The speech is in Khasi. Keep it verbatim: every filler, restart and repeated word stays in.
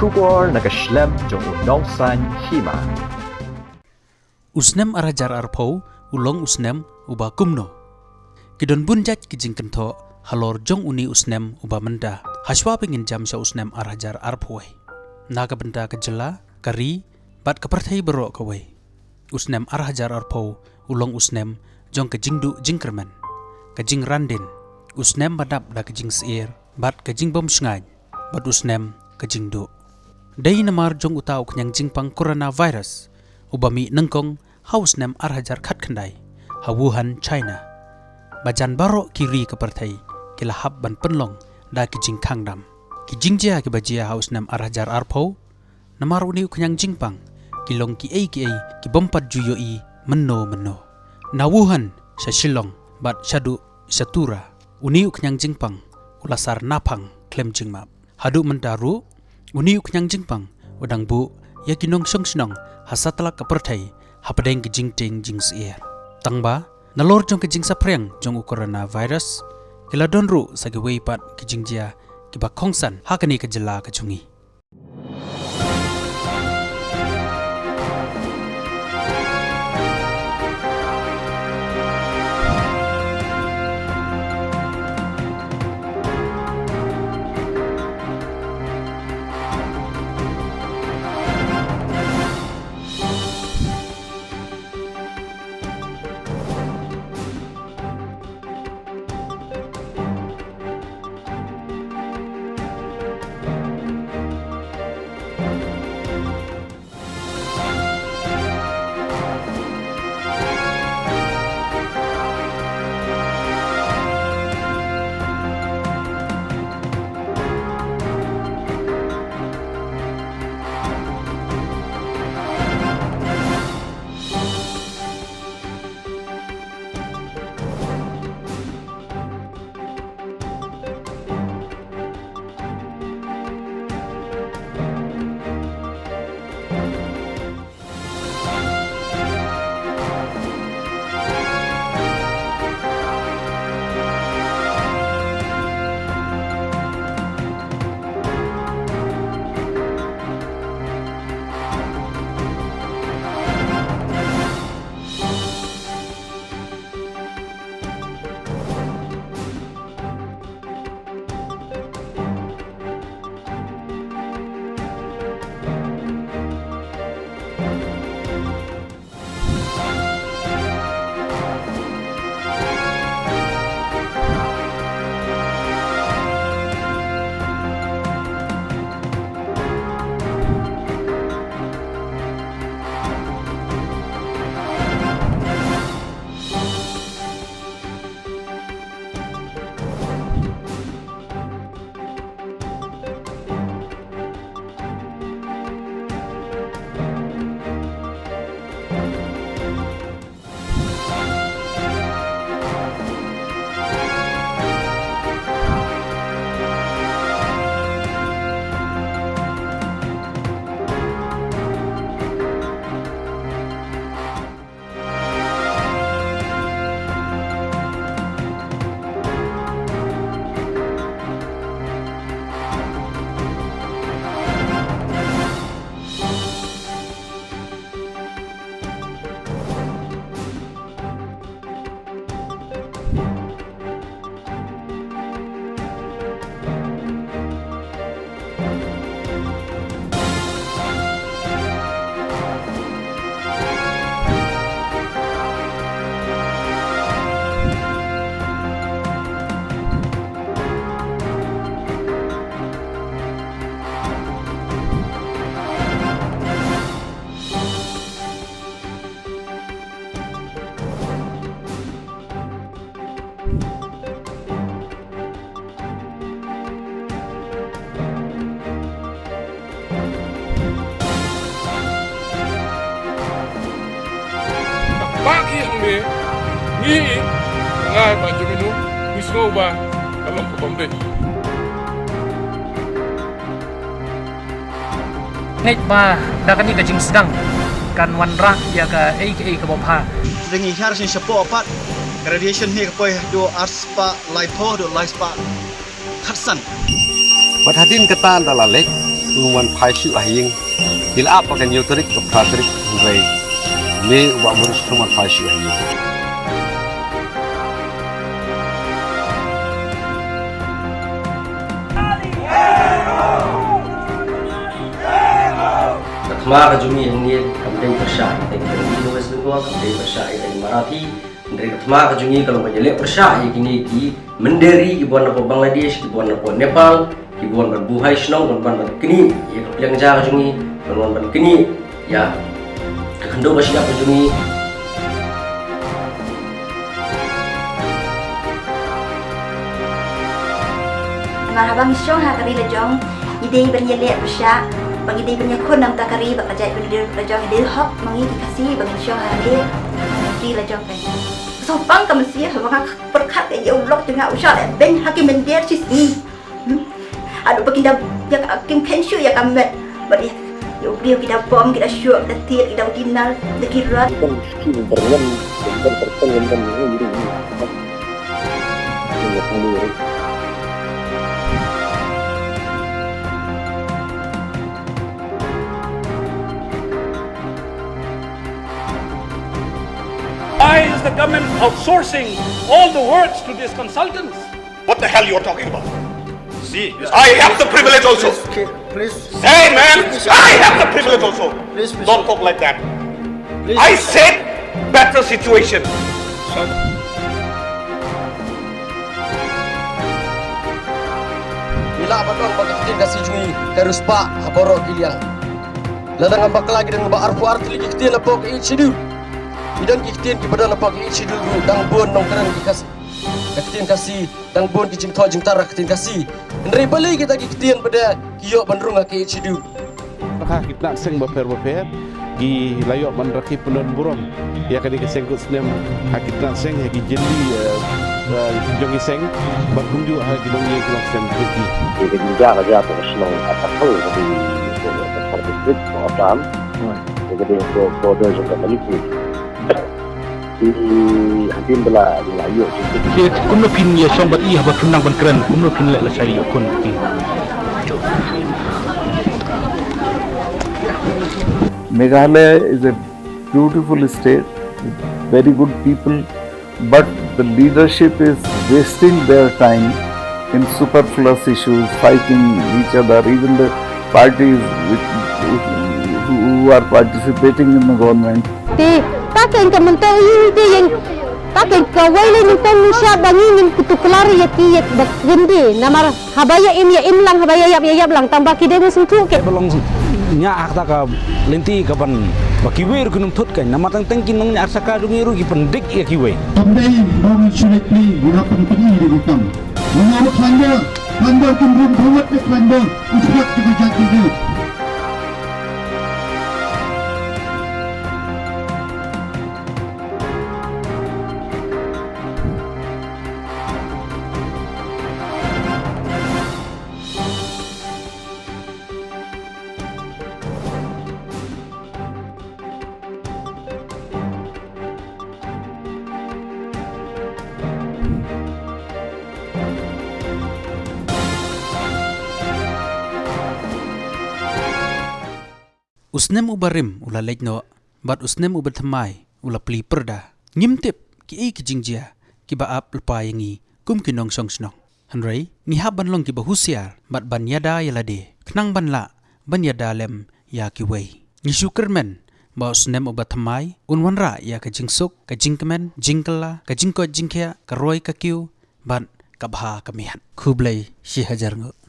Khubor na ka shlem jong u Nongsaiñ Hima. U snem ar hajar arphew u long u snem uba kumno? Ki don bun jait ki jingkynthoh halor jong une u snem uba mynta, hashwa ba ngin jam sha u snem ar hajar arphew wei. Na ka bynta ka jylla, ka ri, bad ka pyrthei baroh kawei, u snem ar hajar arphew u long u snem jong ka jingduh jingkyrmen, ka jingrandin, u snem ba dap da ka jingsyier bad ka jingbymshngaiñ, bad u snem ka jingduh. Dei namar jong uta u khñiang jingpang coronavirus uba mih nyngkong ha u snem ar hajar khatkhyndai ha Wuhan, China, ba jan baroh ki ri ka pyrthei ki la hap ban pynlong da ki jingkhang dam. Ki jingjia kiba jia ha u snem ar hajar arphew namar une u khñiang jingpang ki long kiei kiei ki bym pat ju ïohi mynno mynno. Na Wuhan sha Shillong bad shaduh sha Tura, une u khñiang jingpang u la sar naphang khlem jingmap. Haduh mynta ruh, une u khñiang jingpang u dang buh ïa ki nongshong shnong ha satlak ka pyrthei hapdeng ki jingtieng jingsyier. Tangba nalor jong ka jingsaphriang jong u coronavirus, ki la don ruh sa kiwei pat ki jingjia kiba kongsan ha kane ka jylla ka jong ngi. Ba ki hangne ngi ngai ba jumino ngi sngew ba ka long ka bym dei. Ngeit ba da kane ka jingsdang kan wanrah ïa kaei kaei kaba bha. Te ngi hiar shisha shapoh pat ka radiation hi ka poi haduh arspah laiphew haduh laispah khatsan. Bad hadien kata ynda la leit U wan phai shuh ha ïing. Ngi la ap ba ka hynñiew tarik, ka phra tarik, hynrei me u Bah Maurice um wan phai shuh ha ïing. Ka thma ka jong ngi hangne kam dei pyrshah ïa ka West Bengal, kam dei pyrshah ïa ka Marathi. Hynrei ka thma ka jong ngi ka long ban ïaleh pyrshah ïa kine ki mynder ki wan napoh Bangladesh, ki wan napoh Nepal, ki wan ban buhai shnong, ban ban ban knieh ïa ka pliang ja ka jong ngi, ban wan ban knieh ïa ka khyndew ba shyiap ka jong ngi. Namar haba ngi shong ha ka ri la jong, ngi dei ban ïaleh pyrshah, ba ngi dei ban ïakhun na ka bynta ka ri bad ka jaitbynriew la jong, ngi dei hok ma ngi ki Khasi ba ngin shong ha ka ri la jong. Ka sngewbha ka mynsiem haba nga pyrkhat ïa u lok jong nga u shah leh beiñ ha ki mynder shisngi. Hmm? Haduh ba kin da ïa ka kim khein shuh ïa ka met. Bad ïa, ïa u briew ki da bom, ki da shuh, ki da tied, ki da u dinar, da ki rot. Kan skim berngan, kan tertengan, kan ini, ini. Ini, ini. Why is the government outsourcing all the works to these consultants? What the hell you are talking about? See, I have the privilege also. Please, please. Hey, man, I have the privilege also. Please, please. Don't talk like that. Please. I said better situation. Sir. Ngi lah ban ong ba ka ktien Khasi jong ngi ka riewspah ha baroh ki liang. Lada ngam bakla ki don ba arphew ar tylli ki ktien hapoh ka Eighth Schedule. Ki don ki ktien kiba don hapoh ka Eighth Schedule ruh dang bun nongkren ki Khasi. Ka ktien Khasi, dang bun ki jingthoh jingtar ha ka ktien Khasi. Hynrei balei kita ki ktien ba dei ki ïoh ban rung ha ka Eighth Schedule. Ha ki tnat seng bapher bapher, ki la ïoh ban rakhe pyndon burom ïa kane ka seng kut snem ha ki tnat seng, ha ki jylliew, eh, eh, jong ki seng, bad kumjuh ha ki nongïing ki nongseng jong ki. Ïa ka jingjia ka jia hapoh ka shnong Atakhal, ka dei ka District of Assam. Ïa ka dei ka border jong ka Manipur. Ki hadien ba la, la ïoh ki. Te kumno phin ïa shong bad i haba phim nang ban kren, kumno phin leh lashai ïa khun phi? Meghalaya is a beautiful state, very good people, but the leadership is wasting their time in superfluous issues, fighting each other, even the parties with, who, who are participating in the government. Te, ta keiñ ka mynta ïing te ïing, ta keiñ kawei lei mynta ngi shah ba ngi ngin kutu klar ïa ki ïa ba kynde, namar haba ïa im ïa im lang, haba ïa ïap ïa ïap lang, tang ba ki dei ban sngewthuh ke. Ba long ñiah ha kata ka lynti ka ban ba kiwei ruh kin ym thut keiñ, namar tang tang ki nongñiah saka jong ngi ruh ki pyndik ïa kiwei. Kam dei ba ngi shu leit plie, ngi hap ban pyni da ki kam. Ngi hap ban khlaiñ bor, khlaiñ bor kin rum bha wat ka khlaiñ bor, u spat ka jait ka jait. U snem uba rim u la leit noh, bad u snem uba thymmai u la plie pyrda. Ngim tip kiei ki jingjia kiba ap lypa ïa ngi kum ki nongshong shnong. Hynrei ngi hap ban long kiba husiar bad ban ïada ïa lade khnang ban lah ban ïada lem ïa kiwei. Ngi shu kyrmen ba u snem uba thymmai un wanrah ïa ka jingsuk, ka jingkmen, jingkylla, ka jingkoit jingkhiah, ka roi ka kiew, bad ka bha ka miat. Khublei shihajar nguh.